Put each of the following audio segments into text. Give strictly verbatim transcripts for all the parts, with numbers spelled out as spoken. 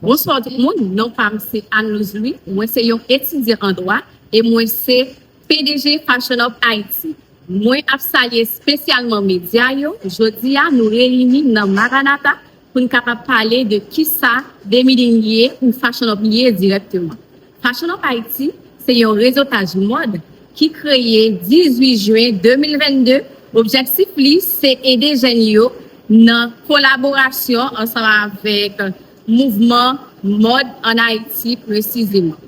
Bonswa tout moun, non pa m se Anne Luz Louis, mwen se yon etidyan an dwa e mwen se P D G Fashion Up Haiti. Mwen ap salye espesyalman medya yo. Jodi a, nou reyini nan Maranatha pou n kapab pale de kisa Demi Dean ye ou Fashion Up ye dirèkteman. Fashion Up Haiti se yon rezotaj mòd ki kreye dizuit jen de mil vennde. Objektif li se ede jèn yo nan kolaborasyon ansanm avèk mouvman mòd ann Ayiti presizeman.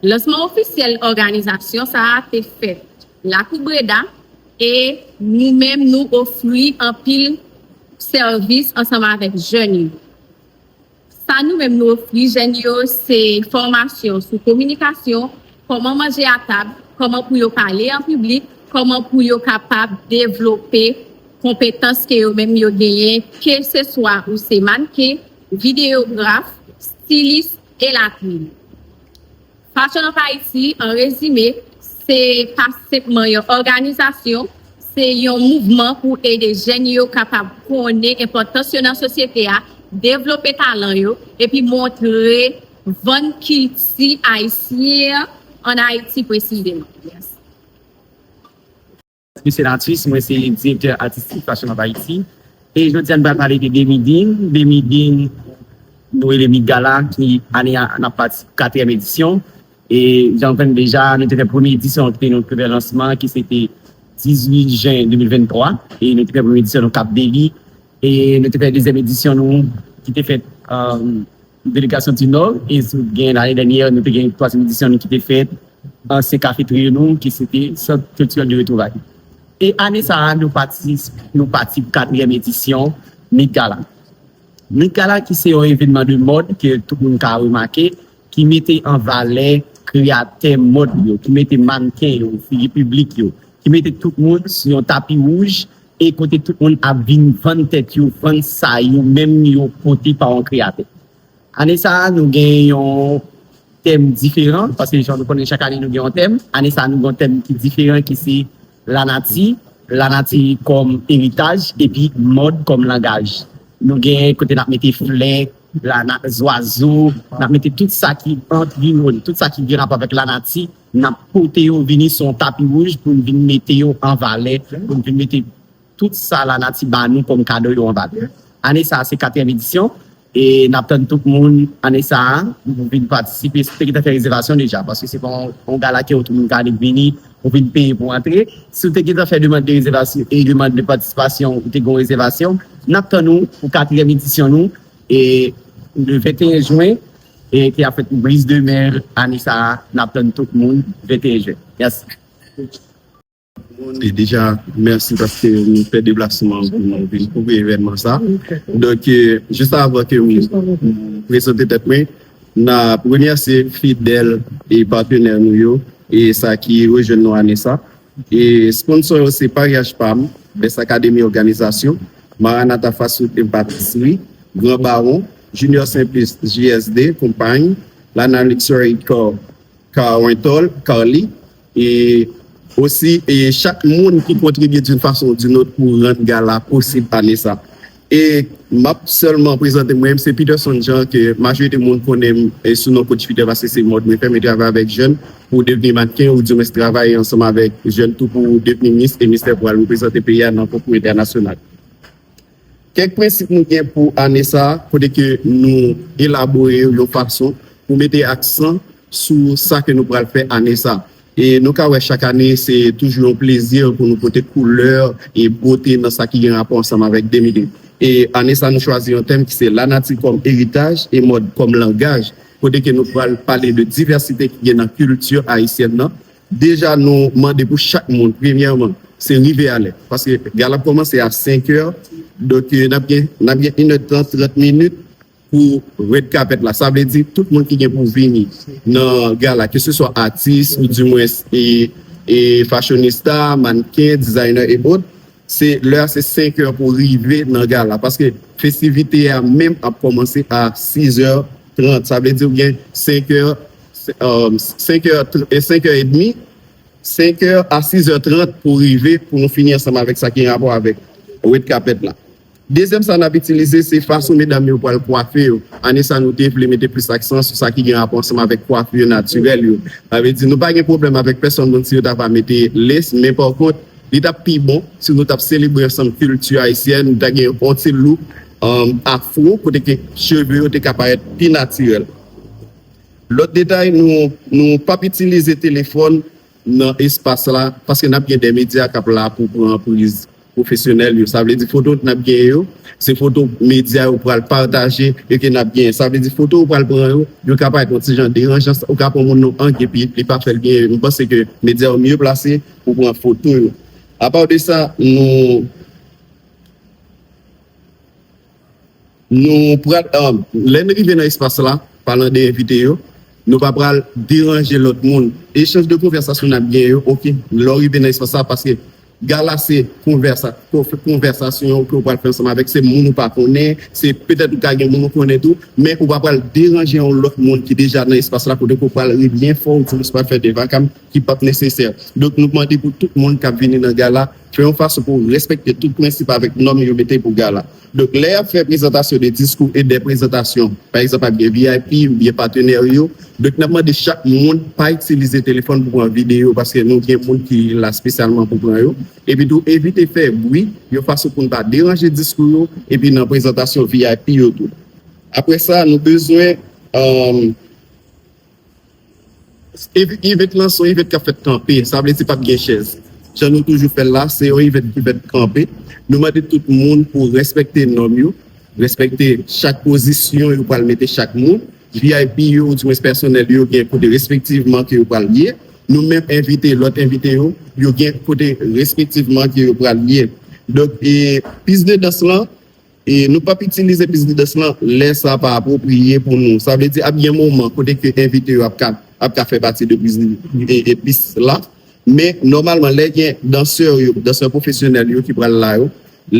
Lansman ofisyèl òganizasyon sa a te fèt Lakou Breda e nou menm nou ofri anpil sèvis ansanm avèk jèn yo. Sa nou menm nou ofri jèn yo se fòmasyon sou kominikasyon, kòman manje atab, kòman pou yo pale an piblik, kòman pou yo kapab devlope konpetans ke yo menm yo genyen, keseswa ou se mannken, videyograf, stilis, elatriye. Fashion Up Haiti, an rezime, se pa senpman yon òganizasyon, se yon mouvman pou ede jèn yo kapab konnen enpòtans yo nan sosyete a, devlope talan yo, epi montre vann kilti ayisyen an Ayiti presizeman. Mèsi. Mwen se Latus, mwen se direktè atistik Fashion Up Haiti. E jodi a nou pral pale de Demi Dean. Demi Dean, nou rele Met Gala, ki ane a n ap patisipe katriyèm edisyon. E jan nou konnen deja, nou te fè premye edisyon, nou te fè lansman ki se te dizuit jen de mil venntwa. E nou te fè premye edisyon nou Cap Deli. E nou te fè dezyèm edisyon nou ki te fèt delegasyon di Nò, e sou gen lane dènyè, nou te gen twazyèm edisyon nou ki te fèt nan ansyen kafeterya nou, ki se te Sant Kiltirèl de Retwouvay. E ane sa a, nou pati, nou pati pou katriyèm edisyon Met Gala. Met Gala ki se yon evènman de mòd ke tout moun ka remake, ki mete an valè kreyatè mòd yo, ki mete mannken yo, figi piblik yo, ki mete tout moun sou yon tapi wouj e kote tout moun ap vin vann tèt yo, vann sa yo menm yo pote pa yon kreyatè. Ane sa a, nou gen yon tèm diferan, paske jan nou konnen chak ane nou gen yon tèm. Ane sa a, nou gen yon tèm ki diferan ki se lanati, lanati kòm eritaj epi mòd kòm langaj. Nou gen kote n ap mete flè, lana, zwazo, n ap mete tout sa ki antre yo, tout sa ki gen rapò avèk lanati, n ap pote yo vini sou yon tapi wouj pou n vin mete yo an valè, pou n vin mete tout sa lanati ba nou kòm kado yo anba nou. Ane sa a se katriyèm edisyon e n ap tann tout moun ane sa a pou vin patisipe. Si w te gentan fè rezèvasyon deja, paske se pa yon gala ke tout moun ka vini pou vin peye pou antre. Si w te gentan fè demann de rezèvasyon e demann de patisipasyon, ou te gen yon rezèvasyon, n ap tann ou pou katriyèm edisyon nou e le venteyen jen e ki ap fèt Brise de Mer ane sa a, n ap tann tout moun venteyen jen. Mèsi. E deja, mèsi paske nou fè deplasman pou nou vin kouvri evènman sa. Donk, jis avan ke m prezante tèt mwen, n ap remèsye fidèl e patenè nou yo e sa ki rejwenn nou ane sa. E sponsò yo se Paryaj Pam, Best Academy Òganizasyon, Maranatha Fast Food and Patisserie, Gran Bawon, Junior Simpliste, J S D, Konpay, Lana Luxury Co. Carwentol, Carly, e osi e chak moun ki kontribye d'une façon ou d'une autre pou rann gala posib ane sa. E m ap sèlman prezante mwen, m se Peterson Jean ke majorite moun konnen m sou non Coach Peter paske se mòd mwen fè, mwen travay avèk jèn pou devni mannken ou dimwens travay ansanm avèk jèn tou pou devni Miss e Mister pou al reprezante peyi a nan konkou entènasyonal. Kèk prensip nou gen pou ane sa a, kote ke nou elabore yo yon fason pou mete aksan sou sa ke nou pral fè ane sa a. E nou ka wè chak ane, se toujou yon plezi pou nou pote koulè e bote nan sa ki gen rapò ansanm avèk Demi Dean. E ane sa a, nou chwazi yon tèm ki se lanati kòm eritaj e mòd kòm langaj, kote ke nou pral pale de divèsite ki gen nan kilti ayisyèn nan, Deja nou mande pou chak moun, premyèman, se rive alè. Paske gala ap kòmanse a senk è, donk n ap gen n ap gen inèdtan, trant minit pou red carpet la. Sa vle di tout moun ki gen pou vini nan gala, keseswa atis ou dimwens e, e fashionista, mannken, designer e autres, se lè a se senk è pou rive nan gala. Paske festivite a menm ap kòmanse a sis è trant. Sa vle di ou gen senk è, senk è, senk è edmi, senk è a sis è trant pou rive pou nou fini ansanm avèk sa ki gen rapò avèk red carpet la. Dezyèm sa n ap itilize, se fason medam yo pral kwafe yo. Ane sa, nou te vle mete plis aksan sou sa ki gen rapò ansanm avèk kwafi natirèl yo. Sa vle di, nou pa gen pwoblèm avèk pèsòn moun si yo ta va mete lace, men pa kont, li t ap pi bon si nou t ap selebre ansanm kilti ayisyèn, nou ta gen yon ti look, um, afro, kote ke cheve yo te ka parèt pi natirèl. Lòt detay, nou, nou p ap itilize telefòn nan espas la, paske n ap gen de medya k ap la pou pran priz pwofesyonèl yo. Sa vle di foto n ap gen yo, se foto medya yo pral pataje e ke n ap gen. Sa vle di foto ou pral pran yo, yo ka parèt yon ti jan deranjan, ou ka pran moun nan angle, epi li pa fè l byen. M panse ke medya yo mye plase pou pran foto yo. Apa de sa, nou, nou pral, um, lè n rive nan espas la, palan de envite yo, nou pa pral deranje lòt moun. Echanj de konvèsasyon n ap gen yo, oke, lè w rive nan espas la, paske gala se konvèsa-, konf-, konvèsasyon ke w pral fè ansanm avèk, se moun ou pa konnen, se petèt ou ka gen moun ou konnen tou, men ou pa pral deranje yon lòt moun ki deja nan espas la, kote ke w pral ri byen fò, ou di w pral fè de vakam ki p ap nesesè. Donk, nou mande pou tout moun k ap vini nan gala, fè yon fason pou w respekte tout prensip avèk nòm yo mete pou gala. Donk, lè y ap fè prezantasyon de diskou e de prezantasyon, pa egzanp, ap gen V I P oubyen patnè yo, donk, n ap mande chak moun pa itilize telefòn pou pran videyo, paske nou gen moun ki la espesyalman pou pran yo. Epi tou, evite fè bwi, yon fason pou n pa deranje diskou yo, epi nan prezantasyon V I P yo tou. Apre sa, nou bezwen, um, ev-, event lan se yon event k ap fèt kanpe, sa vle di p ap gen chèz. Jan nou toujou fè l la, se yon event ki fèt kanpe. Nou mande tout moun pou respekte nòm yo, respekte chak pozisyon yo pral mete chak moun. V I P yo, oudimwens pèsonèl yo, gen kote respektivman ke yo pral ye. Nou menm envite, lòt envite yo, yo gen kote respektivman ke yo pral ye. Donk, e, pis de dans lan, e nou p ap itilize pis de dans lan lè sa pa apwopriye pou nou. Sa vle di, ap gen moman kote ke envite yo ap ka, ap ka fè pati de pis, e, e pis la. Men, nòmalman, lè gen dansè yo, dansè pwofesyonèl yo ki pral la yo,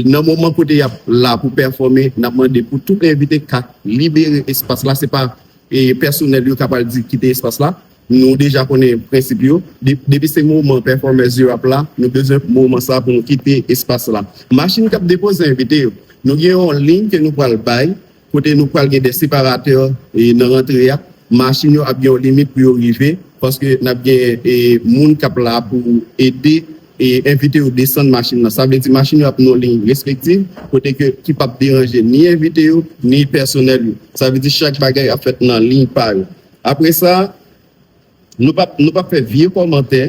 nan moman kote y ap la pou pèfòme, n ap mande pou tout envite ka libere espas la. Se pa e pèsonèl yo ka pral di kite espas la. Nou deja konnen prensip yo. De-, depi se moman pèfòmèz yo ap la, nou bezwen moman sa pou nou kite espas la. Machin k ap depoze envite yo, nou gen yon liy ke nou pral bay, kote nou pral gen de separatè, e, nan rantre a. Machin yo ap gen yon limit pou yo rive, paske n ap gen, e, moun k ap la pou ede e envite yo desann machin nan. Sa vle di machin yo ap nan liy respektif, kote ke ki p ap deranje ni envite yo, ni pèsonèl yo. Sa vle di chak bagay ap fèt nan liy pa yo. Apre sa, nou p ap, nou p ap fè vye kòmantè.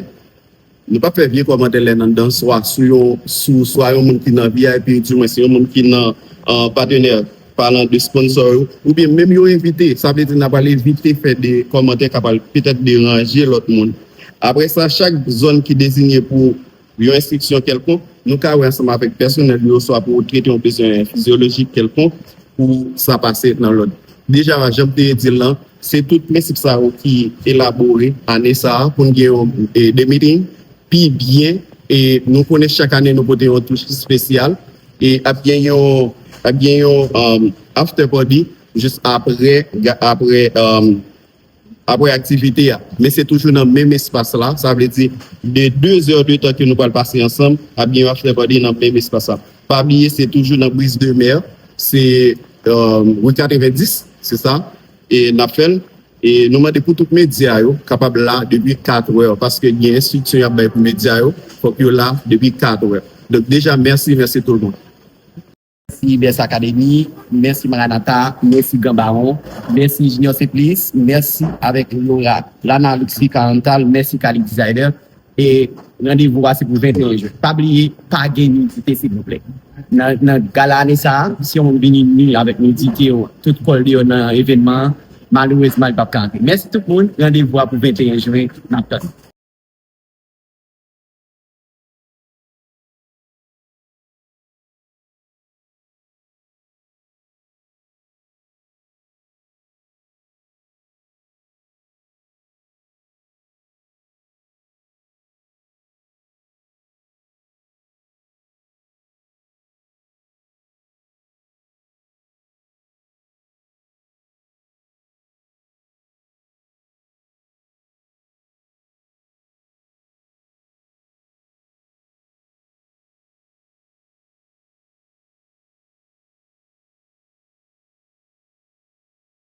Nou p ap fè vye kòmantè lè n anndan, swa sou yon, sou, swa yon moun ki nan V I P, oudimwens yon moun ki nan, an, patnè, palan de sponsò yo, oubyen menm yon envite. Sa vle di n ap al evite fè de kòmantè k ap al petèt deranje lòt moun. Apre sa, chak zòn ki deziye pou yon enstriksyon kèlkonk, nou ka wè ansanm avèk pèsonèl yo, swa pou trete yon bezwen fizyolojik kèlkonk, pou sa pase nan lòd. Deja, jan m te di l lan, se tout prensip sa yo ki elabore ane sa a pou n gen yon, e, de meeting pi byen. E nou konnen chak ane nou pote yon touch espesyal. E ap gen yon, ap gen yon, um, after party jis apre, ga-, apre, um, apre aktivite a. Men se toujou nan menm espas la. Sa vle di, de de zè de tan ke nou pral pase ansanm, ap gen yon after party nan menm espas la. Pa bliye, se toujou nan Brise de Mer. Se, um, ri katrevenndis, se sa. E n ap fè l. E nou mande pou tout medya yo kapab la depi katrè, paske gen enstriksyon y ap bay pou medya yo, fòk yo la depi katrè. Donk, deja, mèsi, mèsi tout moun. Mèsi Best Academy, mèsi Maranatha, mèsi Gran Bawon, mèsi Junior Simplis, mèsi avèk Laura, Lana Luxy Carental, mèsi Kalik Designer, e randevou a se pou venteyen jen. Pa bliye, pa gen nidite, silvouplè. Nan, nan gala ane sa a, si yon moun vini ni avèk nidite, tout kò l deyò nan evènman an, malerezman, li p ap ka antre. Mèsi tout moun, randevou a pou venteyen jen, n ap tann.